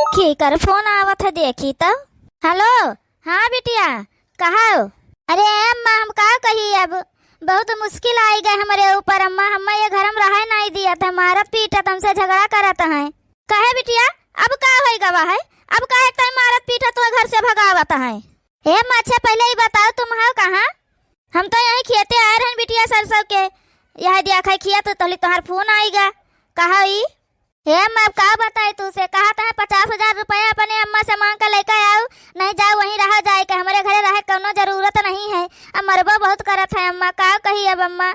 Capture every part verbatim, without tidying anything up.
केकर फोन आवत है, देखी तो। हेलो, हाँ बिटिया, कहो। अरे अम्मा, हम का कही अब, बहुत मुश्किल आई गए हमरे ऊपर अम्मा। हम्मा ये घर में रहे नहीं दियत है, मारत पीटत हमसे, झगड़ा करत हैं। कहे बिटिया, अब का होई गवा है? अब काहे ताई मारत पीटत तुहे घर से भगावत हैं? हे अम्मा, अच्छा पहले ई बताओ, तुम हो कहाँ? हम तो यहीं खेते आए रहन बिटिया सरसों के, यह दिया खाई खिया तो तहली तोहार फोन आईगा। कहा ई? हे अम्मा, अब का बताई तू से, कहा तो है पचास हजार रुपया अपने अम्मा से मांग के लेके आओ, नहीं जाओ वहीं रहा जाए के, हमरे घरे रहे कौनो जरूरत नहीं है। अब मरबो बहुत करत है अम्मा, का कही अब अम्मा।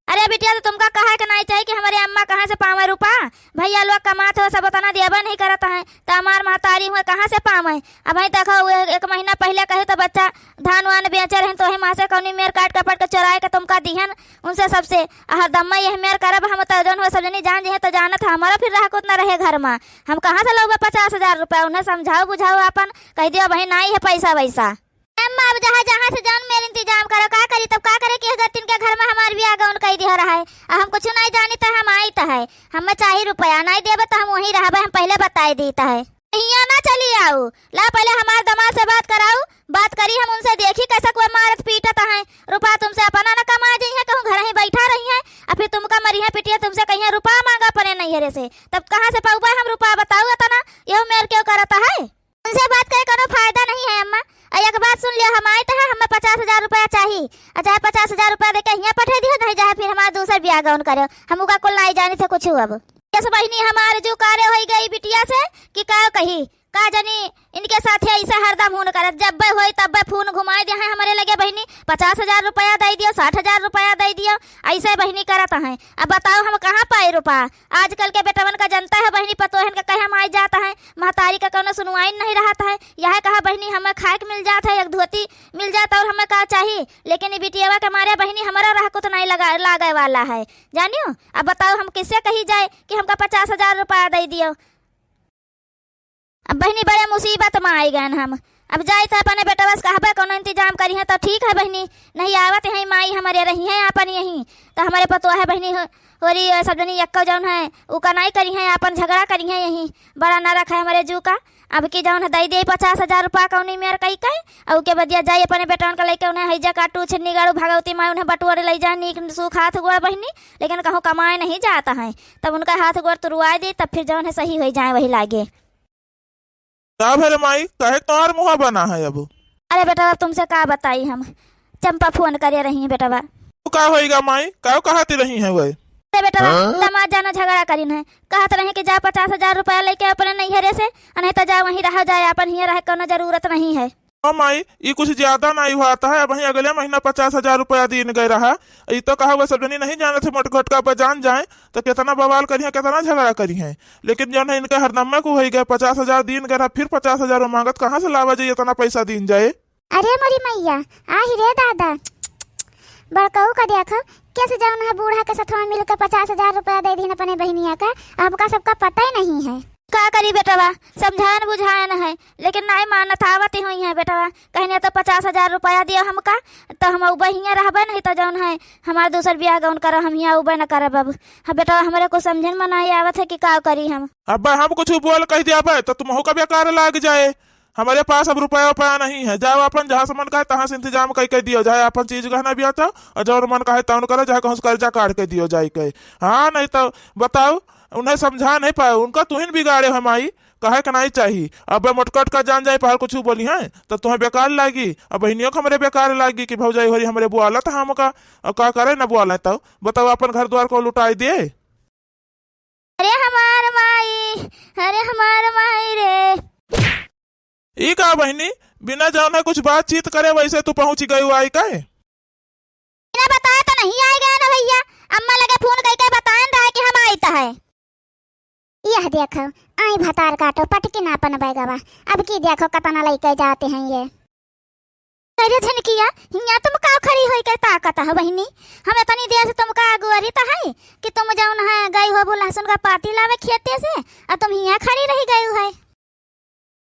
अरे बिटिया, तो तुमका कहा के नहीं चाहिए कि हमरे अम्मा कहाँ से पावे रुपा? भैया लोग कमात हो, सब उतना देबे नहीं करत हैं, तो हमार महतारी हुए कहाँ से पावे? अब भाई देखो, वो एक महीना पहले कहे तो बच्चा धान वान बेचे रहन, तो वही माँ से कौनी मेर काट कपट के चोराए के तुमका दिहन उनसे सबसे। आ हरदम्मा यह मेर करब हम, तो जौन हो सब जनी जान जइहे, तो जानत है हमारा फिर रहा कुछ न रहे घर में। हम कहाँ से लौबे पचास हजार रुपया? उन्हें समझाओ बुझाओ आपन, कह दियो भाई नहीं है पैसा वैसा। अम्मा, अब जहाँ, जहाँ से जौन मेर इंतजाम करो, का करी तब, का करे कि अगर तिनके घर में हमार बियाह गौन कई दिया रहा है, आ हम कुछ नहीं जानी तो हम आई तो है, हमें चाही रुपया, नहीं देबे तो हम वहीं रहबे, हम पहले बताए दी तो है। हियाँ ना चली आऊ, ला पहले हमार दामाद से बात कराऊ, बात करी हम उनसे, देखी कैसा कोई मारत पीटत है। रुपया तुमसे अपना ना कमाए जइहे, कहूँ घर ही बैठा रही है, आ फिर तुमका मरिहे पिटिहे, तुमसे कहिए रुपया मांगा अपने नैहरे से, तब कहाँ से पौबे हम रुपया, बताऊ तना, यहू मेर क्यों करत है? उनसे बात करे कोनो फायदा नहीं है अम्मा। और एक बात सुन लियो, हम आए तो है, हमें पचास हजार रुपया चाही। और चाहे पचास हजार रुपया देके हियाँ पठे दियो, नहीं चाहे फिर हमारा दूसर बियाह गौन करो, हम उका कुल नहीं जानी थे कुछ अब। यस बहिनी, हमार जो कार्य होई गई बिटिया से कि का कही, का जानी इनके साथे ऐसे हरदम हुन करत, जब्बे होई तब्बे फोन घुमाए दे हैं हमरे लगे बहिनी, पचास हजार रुपया दे दियो, साठ हजार रुपया दे दियो, ऐसे बहिनी करत हैं। अब बताओ हम कहाँ पाए रुपया? आजकल के बेटवन का जनता है बहिनी, पतोहन का कहे हम आई जात हैं, महतारी का कौनो सुनवाई नहीं रहत है। यह कहा बहिनी हमें खाए के मिल जात है, एक धोती मिल जात और हमें का चाही, लेकिन ई बिटियवा के मारे बहिनी हमारा रह कुछ नहीं लगा, लागे वाला है, जानियो। अब बताओ हम किससे कही जाए कि हमका पचास हजार रुपया दे दियो। अब बहिनी बड़े मुसीबत में आई गए हम। अब जाइत है अपने बेटवा से कहबे कौनो इंतजाम करिहे तो ठीक है बहिनी, नहीं आवत है माई हमारे रही है आपन यहीं, तो हमारे पतोह है बहिनी हो, होरी सब जनी यक्को जौन है उ का नहीं करिहे, आपन झगड़ा करिहे यहीं। बड़ा नरक है हमारे जू का। अब की जौन है दई दे पचास हजार रुपया कौनी मेर कई के, और के बदिया जाई अपने बेटवन के लेके उन्हें हैजा काटू छिन्नी गाड़ू भगवती माई उन्हें बटुआरे ले जाए नीक सूख हाथ गोड़ बहिनी, लेकिन कहूँ कमाए नहीं जात है। तब उनका हाथ गोड़ तुरवाए दे, तब फिर जौन है सही होई जाए वही लागे। का भरे माई, काहे तोहार मुँह बना है अब? अरे बेटा, अब तुमसे का बताई हम, चंपा फोन करे रही है बेटवा। तो का होइगा माई, का कहती रही है वह? अरे बेटवा, हाँ? दामाद जानो झगड़ा करिन है, कहत रही कि जा पचास हजार रुपया लेके अपने नैहरे से, आ नहीं तो जा वहीं रहा जाए, अपन हियाँ रहे कोनो जरूरत नहीं है। हाँ माई, ई कुछ ज्यादा नाई हुआ है, अब वहीं अगले महीना पचास हजार रुपया दीन गए रहा। ई तो कहा हुआ सब जनी नहीं जाने थे, मोट घोटका पर जान जाए तो कितना बवाल करी है, कितना झगड़ा करी है। लेकिन जौन है इनके हरदम्मा को होई गए, पचास हजार दीन गए रहा, फिर पचास हजार वो मांगत, कहाँ से लावा जाए इतना पैसा दीन जाए? अरे मोरी मैया, आही रे दादा, बड़कऊ का देखो, कैसे जौन है बूढ़ा के सथवा मिल के पचास हजार रुपया दे दीन अपने बहिनिया का, हमका सबका पता ही नहीं है। का करी बेटवा, समझायन बुझायन है, लेकिन नाई मानत आवत ही हुई है बेटवा। कहने तो पचास हजार रुपया दियो हमका, तो हम उबे हियाँ रहबे, नहीं तो जौन है हमार दूसर बियाह गौन करो, हम हियाँ उबे न करब। अब हाँ बेटवा, हमरे कुछ समझन में नाई आवत है कि का करी हम। अब हम कुछ बोल कह दिया बे, तो तुमहू का बेकार लाग जाए। हमरे पास अब रुपया उपया नहीं है, जाओ अपन जहाँ से मन कहे तहाँ से इंतजाम कई के दियो जाए, अपन चीज गहना भी आता और जौन मन कहे तौन करो, चाहे कहूँ से कर्जा काट के दियो जाए के। हाँ, नहीं तो बताओ, उन्हें समझा नहीं पाए, उनका तुहिन बिगाड़े हो माई, कहे के नहीं चाही। अब मोटकट का जान जाए, पहर कुछ बोली हैं, तो तुम्हें बेकार लागी, अब बहनियों को हमरे बेकार लागी कि भौजाई होरी हमरे बुआलत है हमका, अब का करे ना बुआले, तो बताओ, अपन घर द्वार को लुटाई दिए। अरे हमार माई, अरे हमार माई रे। ई का बहिनी, बिना जौन है कुछ बातचीत करे वैसे तू पहुँच गई आई काहे? बिना बताए तो नहीं आए गए ना भैया, अम्मा लगे फोन करके बताएन रहा कि हम आइत है। यह देखो, आई भतार काटो पटकिन अपन बैगवा, अब की देखो कतना लइके जाते हैं ये। अरे झनकिया, हियाँ तुम का खड़ी होई के ताकत हो बहिनी? हम इतनी देर से तुमका अगुअरी त है कि तुम जौन है गई हो वो लहसुन का पाती लावे खेते से, और तुम हियाँ खड़ी रही गई हो है।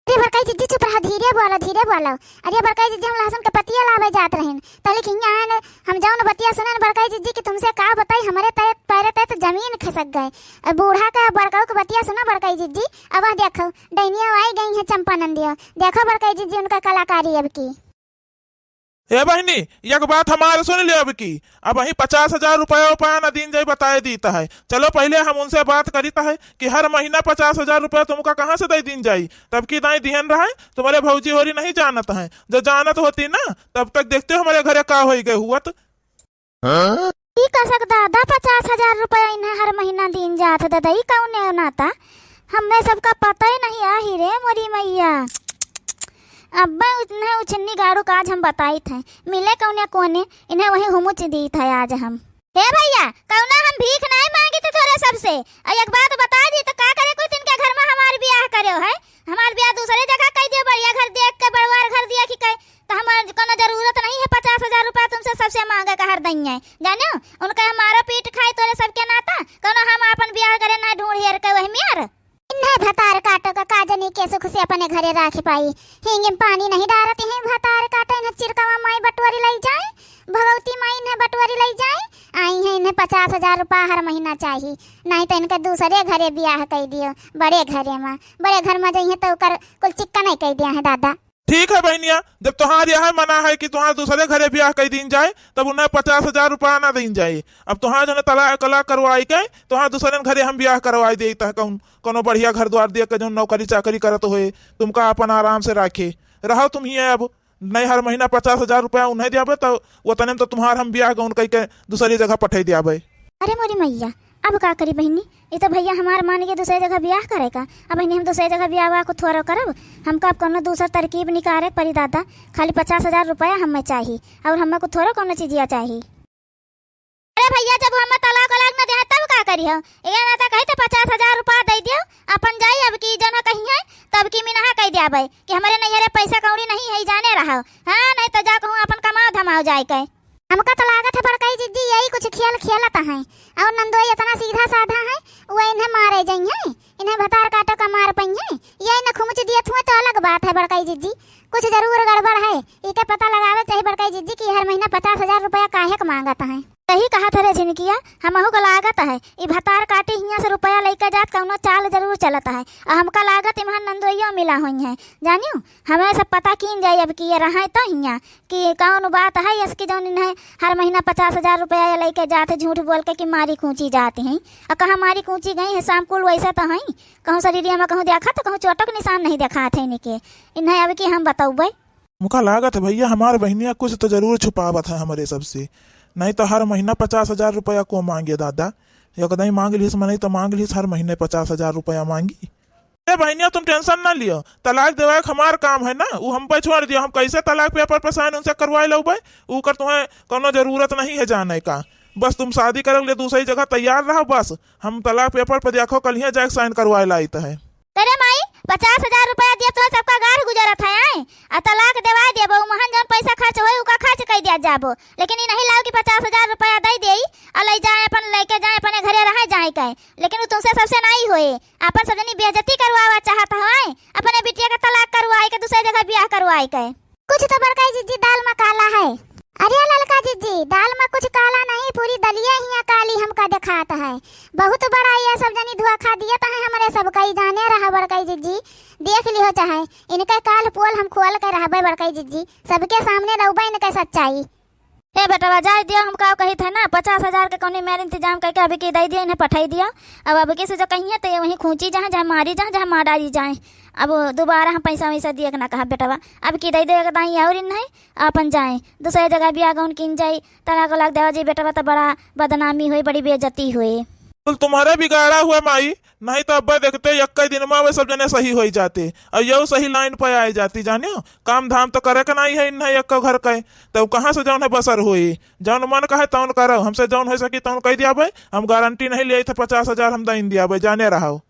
अरे बड़काई जी, जी चुप रहा, धीरे बोलो, धीरे बोलो। अरे बड़काई जिज्जी, हम लहसुन के पतिया लावे जात रहिन, तले कि हियाँ आए न, हम जौन बतिया सुने न बड़काई जिज्जी कि तुमसे का बताई, हमरे तय, पैरे तय तो जमीन खिसक गए। अब बूढ़ा का बड़काऊ के बतिया सुनो बड़काई जिज्जी। अब वह देखो, डैनिया आई गई है चंपा नंदिया। देखो बड़काई जिज्जी उनका कलाकारी अब की। ए बहिनी, एक बात हमार सुन लियो अब की। अबहीं पचास हजार रुपया उपाय न दीन जाई, बताए दीत है। चलो पहिले हम उनसे बात करीत है कि हर महीना पचास हजार रुपया तुमका कहाँ से दे दीन जाई। तब की दाई दिहन रहे, तुम्हारे भौजी होरी नहीं जानत है। जो जानत होती ना, तब तक देखते हो हमारे घरे का होई गए हुअत। हाँ? ई कसक दादा, पचास हजार रुपया इन्हें हर महीना दीन जात दादा, ई कौने नाता? हमें सबका पता ही नहीं आही रे मोरी मैया। अब्बे उतने उछन्नी गाड़ू का आज हम बताइत हैं, मिले कौने कोने, इन्हें वही हुमुच दीत है आज हम। हे भैया, कौना हम भीख नहीं मांगी थे तोरे सबसे। और एक बात बता दी तो का करे कुछ इनके घर में हमार ब्याह करेव है, हमार ब्याह दूसरे जगह कई दियो, बढ़िया घर देख के, बड़वार घर दिया कि कई, तो हमार कोनो जरूरत नहीं है पचास हजार रुपया तुमसे सबसे मांगे का हर दइये, जानो? उनका हम मारो पीट खाई तोरे सबके नाता, कोनो हम आपन ब्याह करे ना ढूंढ हेर के वही मेर। इन्हें भतार काटो का, का जनी के सुख से अपने घरे राख पाई। हिंगे में पानी नहीं डारती हैं भतार काटो, इन्हें चिरकावा माई बटोरी लई जाए, भगवती माई इन्हें बटोरी लई जाए। आई हैं, इन्हें पचास हजार रुपया हर महीना चाही, नहीं तो इनके दूसरे घरे ब्याह कई दियो, बड़े घरे में। बड़े घर में जइहें तो ओकर कुल चिक्का नहीं कई दिया है दादा। ठीक है बहनिया, जब तोहार यह मना है कि तोहार दूसरे घरे ब्याह कई दीन जाए, तब उन्हें पचास हजार रुपया ना दीन जाए। अब तोहार जने तलाक, तलाक करवाई के तोहार दूसरे घरे हम ब्याह करवाई देइत है, कौन, कोनो बढ़िया घर द्वार दिया के जौन नौकरी चाकरी करत होए, तुमका अपन आराम से राखे, रहो तुम ही अब। नहीं हर महीना पचास हजार रुपया उन्हें दियाबे, तो वतने में तो तुम्हार हम ब्याह गौन कई के दूसरी जगह पठाई दियाबे। अरे मोरी मैया, अब का करी बहिनी, ई तो भैया हमार मान के दूसरे जगह ब्याह करे का। अब बहिनी हम दूसरे जगह ब्याह को थोरो करब, हमका अब कोनो दूसर तरकीब निकारे पड़ी दादा। खाली पचास हजार रुपया हमें चाही और हमें को थोरो कोनो चीजिया चाही। अरे भैया, जब हमें तलाक वलाक न देहे तब का करी हो? ये ना तो कही तो पचास हजार रुपया दे दियो, अपन जाई अब की जौन कही है तब की मिनहा कह दिया भाई कि हमारे नैहरे पैसा कौड़ी नहीं है, जाने रहो। हाँ, नहीं तो जा कहूँ अपन कमाओ धमाओ जाए के। हमका तो लागत है बड़काई जिज्जी यही कुछ खेल खेलत हैं। और नंदोई इतना सीधा साधा है, वो इन्हें मारे जइहें, इन्हें भतार काटो का मार पइहें। ये इन्हें खुमच दियत हुए तो अलग बात है बड़काई जिज्जी, कुछ जरूर गड़बड़ है। इके पता लगावे चाहिए बड़काई जिज्जी कि हर महीना पचास हजार रुपया काहे के मांगत हैं। सही कहा था रे झिनकिया, हमहू को लागत है ई भतार काटी हियाँ से रुपया लेके जात कौनो चाल जरूर चलत है। और हमका लागत इम्हन नंदोइयो मिला हुई है, जानियो। हमें सब पता कीन जाई अब कि ये रहे तो हियाँ कि कौन बात है, इसकी जौन इन्हें हर महीना पचास हजार रुपया ये लेके जात है झूठ बोल के कि मारी कूची जात हैं। और कहाँ मारी कूची गई है, शाम कुल वैसे तो हैं, कहूँ शरीरिया में कहूँ देखा तो कहूँ चोटो के निशान नहीं देखात है इनके। इन्हें अब कि हम बतौबे। मुका लागत है भैया हमार बहनिया कुछ तो जरूर छुपावत है हमरे सबसे, नहीं तो हर महीना पचास हजार रुपया को मांगे दादा। एकदम मांग लिहिस मनई तो मांग लिहिस, हर महीने पचास हजार रुपया मांगी। ए बहनिया, तुम tension ना लियो, तलाक देवाए के हमार काम है ना, उ हम पे छोड़ दियो। हम कैसे तलाक paper पर sign उनसे करवाए लउबे, उकर तुम्हें कोनो जरूरत नहीं है जाने का। बस तुम शादी करे के लिए दूसरी जगह तैयार रहो, बस हम तलाक paper पर देखो कल ही जाके sign करवाए लाइत है। अरे माई, पचास हजार रुपया दिया तुम्हें सबका गार गुजरत है, आए? आ तलाक देवाए देबो, महन जौन पैसा खर्च होए उका खर्च कर दिया जाबो, लेकिन ई नहीं लाओ कि पचास हजार रुपया दे देई आ ले जाए, अपन लेके जाए, अपने घरे रहे जाए के। लेकिन उ तुमसे सबसे नाई होए, आपन सब जनी बेइज्जती करवावा चाहत हवे, अपने बिटिया के तलाक करवाए के, दूसरे जगह बियाह करवाए के। कुछ तो बड़काई जिज्जी दाल में काला है। अरे ललका जिज्जी, दाल में कुछ काला नहीं, पूरी दलिया हियाँ काली हमका देखात है। बहुत बड़ा ये सब जनी धोखा दियत है हमरे सबका, ई जाने रहा बड़काई जिज्जी। देख लिहो चाहे, इनके काल पोल हम खोल के रहबे बड़काई जिज्जी, सबके सामने रहबे इनके सच्चाई। हे बेटवा, जाए दियो, हम का कहित है ना, पचास हजार के कौनी मेर इंतजाम करके अबकी दे दियो, इन्हें पठाई दियो। अब अबकी से जो कहिए तो ये वहीं खूंची जाए, चाहे मारी जाए, चाहे मार डारी जाए। अब दोबारा हम पैसा वैसा दिए के ना कहा बेटवा, अबकी दे दियो एक दाई और इन्हें, अपन जाए दूसरे जगह बियाह गौन किन जाई, तलाक वलाक देवा जाई बेटवा, तो बड़ा बदनामी होई, बड़ी बेइज्जती होई। कुल तुम्हारे बिगाड़ा हुआ माई, नहीं तो अब्बा देखते यक्का दिन में वे सब जने सही होई जाते और यहू सही line पे आए जाती। जानियो, काम धाम तो करे के नहीं है इन्हें यक्का घर का, तो कहाँ से जौन है बसर होई? जौन मन कहे तौन करो, हमसे जौन हो सकी तौन कह दिया भाई। हम गारंटी नहीं लिए थे पचास हजार हम दइन दिया भाई, जाने रहो।